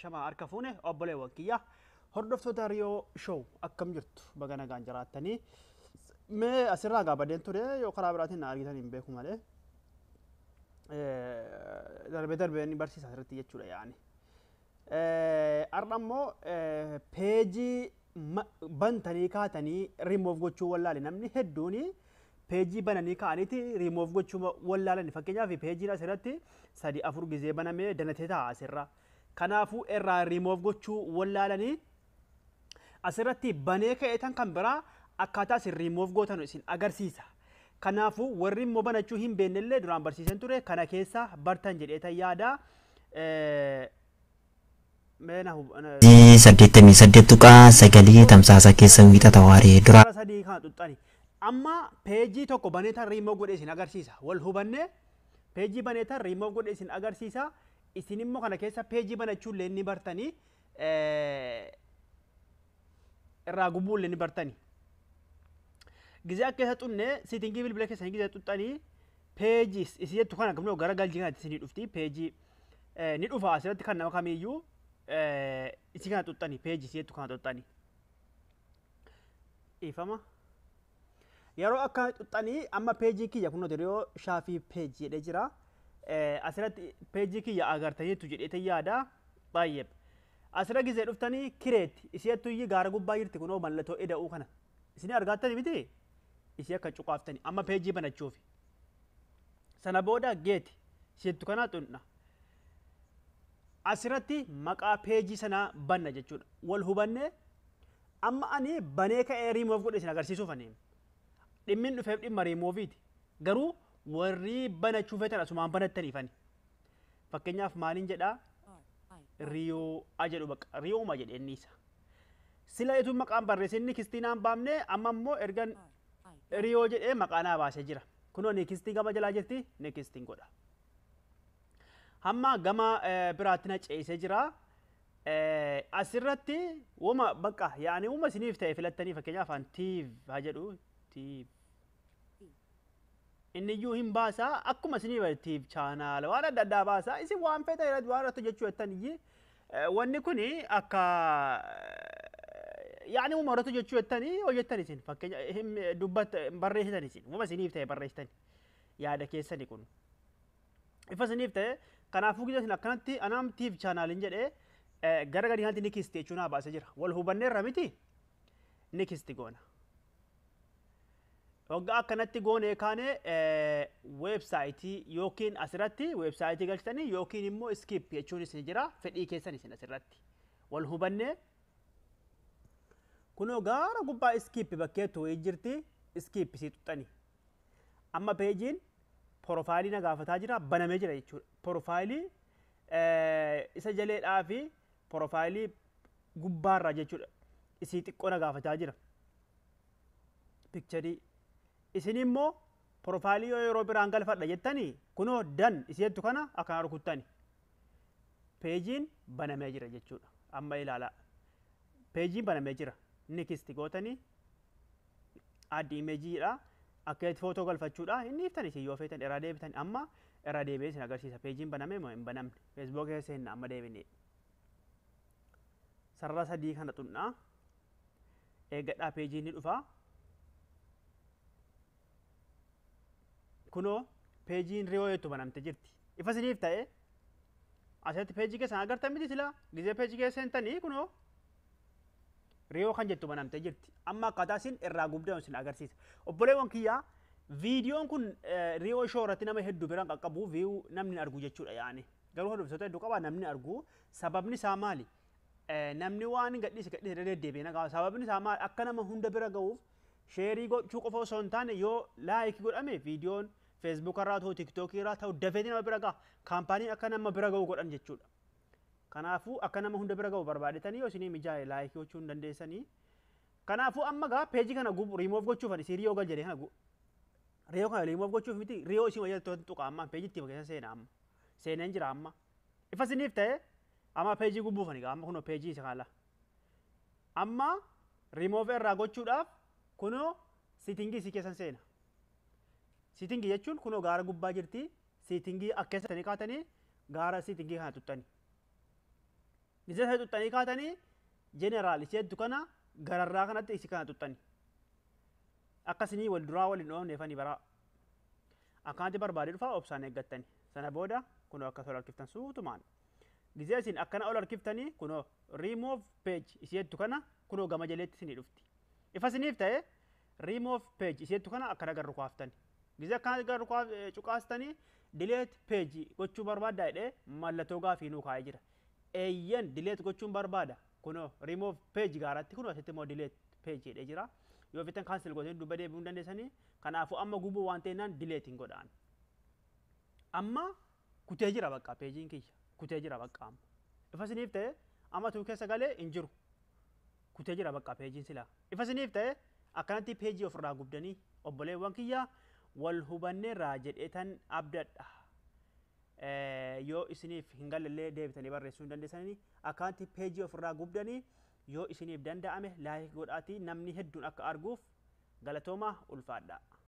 Shamaa harka fuune obboleewwan kiyya hordoftoota Riyoo Show akkam jirtu baga nagaan jiraattanii mee asirraa gaabadeen ture yoo karaa biraatiin na argitan hin beeku malee darbee darbee ni barsiisa asirratti jechuudha yaani. Har'a immoo peejii bantanii kaatanii rimuuf gochuu wallaale namni hedduun peejii bananii ka'aniiti rimuuf gochuu wallaalani fakkeenyaaf peejiin asirratti 3 4 gizee banamee danatee taa'a asirra. Kanaafuu irraa rimuuf gochuu wallaalanii asirratti banee ka'eetan kan biraa akkaataa isin rimuuf gootan isin agarsiisa. Kanaafuu warri immoo banachuu hin beeknellee duraan barsiisan ture kana keessa bartan jedheetan yaada. 88.9 tamsaasa keessa wiixata waaree dura. Sadii kana xuxxani. Amma peejii tokko baneetan rimuuf godhee isin agarsiisa. Wal hubannee peejii baneetan rimuuf godhee isin agarsiisa. Isin immoo kana keessa peejii banachuu illee ni bartanii irraa gubuu illee ni bartanii. Gizee akka isa xunne siitingii bilbila keessanii gizee xuxxanii peejii isin jettu kana gamnoo gara galchii kanatti isinii dhufti peejii ni dhufa asirratti kan nama kamiiyyuu isin kana xuxxanii peejii isin jettu kana xuxxanii. Ifama. Yeroo akka xuxxanii amma peejii kiyya kunoo Riyoo Shaafii peejii jedhee jira. Asirratti peejii kiyya agartaniitu jedheetan yaada. Baay'ee. Asirra gizee dhuftanii kireetti isii jettuyyii gaara gubbaa jirti kunoo mallattoo ida'uu kana. Isin argaattani miti? Isii akka cuqaaftani amma peejii banachuufi. Sana booda geeti isii jettu kana xunna. Asirratti maqaa peejii sanaa banna jechuudha. Wal hubannee amma ani banee ka'ee rimuuf godhe isin agarsiisuuf ani. Dhimmi dhufeef dhimma rimuufiiti. Garuu warri banachuu feetan asumaan banattaniif ani. Fakkeenyaaf maaliin jedhaa? Riyoo a jedhu bakka Riyooma jedhe inni isa. Sila itoo maqaan barreessinni kistii naan baafne amma immoo ergan Riyoo jedhee maqaa naa baasee jira. Kunoo nikistii gama jalaa jirti nikistiin godha. Hamma gama biraatti na ceesee jira. Asirratti wama bakka yaani wama isiniif ta'e filattanii fakkeenyaaf an tiiv haa jedhu tiiv. Inni iyyuu hin baasaa akkuma isinii bari tiiv chaanaala waan adda addaa baasaa isin waan feetan irratti waan irratti hojjechuu jettan iyyii wanni kuni akka yaani wama irratti hojjechuu jettanii hojjettan isin fakkeenya hin dubbat barreessitan isin wama isiniif ta'e barreessitan yaada keessani kun ifa isiniif ta'e kanaafuu gisa isin akkanatti anaam tiiv chaanaaliin jedhee gara gadi kanatti nikisti jechuun haa baasee jira wal hubanneerra miti nikisti goona. Waggaa akkanatti goonee kaane weebsaayitii yookiin asirratti weebsaayitii galchitanii yookiin immoo skip jechuun isin jira fedhii keessan isin asirratti wal hubannee kunoo gaara gubbaa skip bakkeettu wayii jirti skip isii xuxxani. Amma peejiin porofaayilii na gaafataa jira banamee jira jechuudha. Porofaayilii isa jaleedhaa fi porofaayilii gubbaarraa jechuudha. Isii xiqqoo na gaafataa jira. Pikcharii. Isin immoo porofaayilii yoo yeroo biraan galfadha jettanii kunoo dan isii jettu kana akkana rukuttani. Peejiin banamee jira jechuudha. Amma ilaalaa. Peejiin banamee jira. Nikisti gootanii addi imeejiidha. Akka itti footoo galfachuudha. Inni iftan isin yoo feetan irraa deebitan amma irraa deebi'ee isin agarsiisa. Peejiin banamee moo hin banamne? Feesbuuk keessa hin amma deebinee. Sarara sadii kana xunnaa. Eeggadhaa peejiin ni dhufa. Kunoo peejiin Riyoo jettu banamte jirti. Ifa isiniif ta'e asirratti peejii keessan agartan miti silaa gizee peejii keessa seentanii kunoo Riyoo kan jettu banamte jirti. Amma akkaataa isin irraa gubdan isin agarsiisa. Obboleewwan kiyyaa viidiyoon kun Riyoo Show irratti nama hedduu biraan qaqqabu viiyuu namni hin argu jechuudha yaani. Garuu hordoftoota hedduu qaba namni argu. Sababni isaa maali? Namni waan gadhiise gadhiise deddeebi'ee nagaa. Sababni isaa maali? Akka nama hunda bira ga'uuf sheerii gochuu qofa osoo hin taane yoo laayikii godhame viidiyoon Facebook irraa ta'u TikTok irraa ta'u dafeeti nama bira ga'a. Kaampaaniin akka nama bira ga'u godhan jechuudha. Kanaafuu akka nama hunda bira ga'u barbaadetanii yoo isinii mijaa'e laayikii gochuu hin dandeessanii. Kanaafuu amma gaa peejii kana rimuuf gochuuf ani Riyoo gal jedhee kana Riyoo kana rimuuf gochuuf miti Riyoo isin wayyaa tuqa amma peejitti keessa seena amma. Seeneen jira amma. Ifa isiniif ta'e amma peejii gubuufani gaa amma kunoo peejii isa kana. Amma rimuuf irraa gochuudhaaf kunoo siitingii isii keessan seena. Siitingii jechuun kunoo gaara gubbaa jirti. Siitingii akka keessatti kaatanii gaara siitingii kana tuttani. Gizee isa xuxxanii kaatanii general isheettu kana gararraa kanatti isi kana xuxxani. Akkasinii wal duraa wal hin dhoofneefani baraa. Akkanatti barbaadee dhufaa, obsaan eeggattani. Sana booda kunoo akkas ol harkiftan suutumaan. Gizee isin akkana ol harkiftanii kunoo remove page isheettu kana kunoo gama jaleetti isinii dhufti. Ifa isiniif ta'e, remove page isheettu kana akkana garru kaaftani. Gizee akkana garru cuqaastanii delete page gochuu barbaaddaa jedhee mallattoo gaafii nuu kaa'ee jira. Eeyyan, delete gochuun barbaada. Kunoo remove page gaaratti, kunoo asitti immoo delete page jedhee jira. Yoo fittan cancel gootanii dubba deebi'uu hin dandeessanii. Kanaafuu amma gubuu waan ta'ennaan delete hin godhaan. Amma kutee jira bakka, peejiin kiyya kutee jira bakka amma. Ifa isiniif ta'e, amma tuu keessa galee hin jiru. Kutee jira bakka peejiin silaa. Ifa isiniif ta'e, akkanatti peejii ofirraa gubdanii obboleewwan kiyya wal hubanneerraa jedheetan abdadha. Yoo isiniif hin galallee deebitanii barreessuu hin dandeessanii. Akkanatti peejii ofirraa gubdanii yoo isiniif danda'ame like godhaatii namni hedduun akka arguuf. Galatooma, ulfaadha.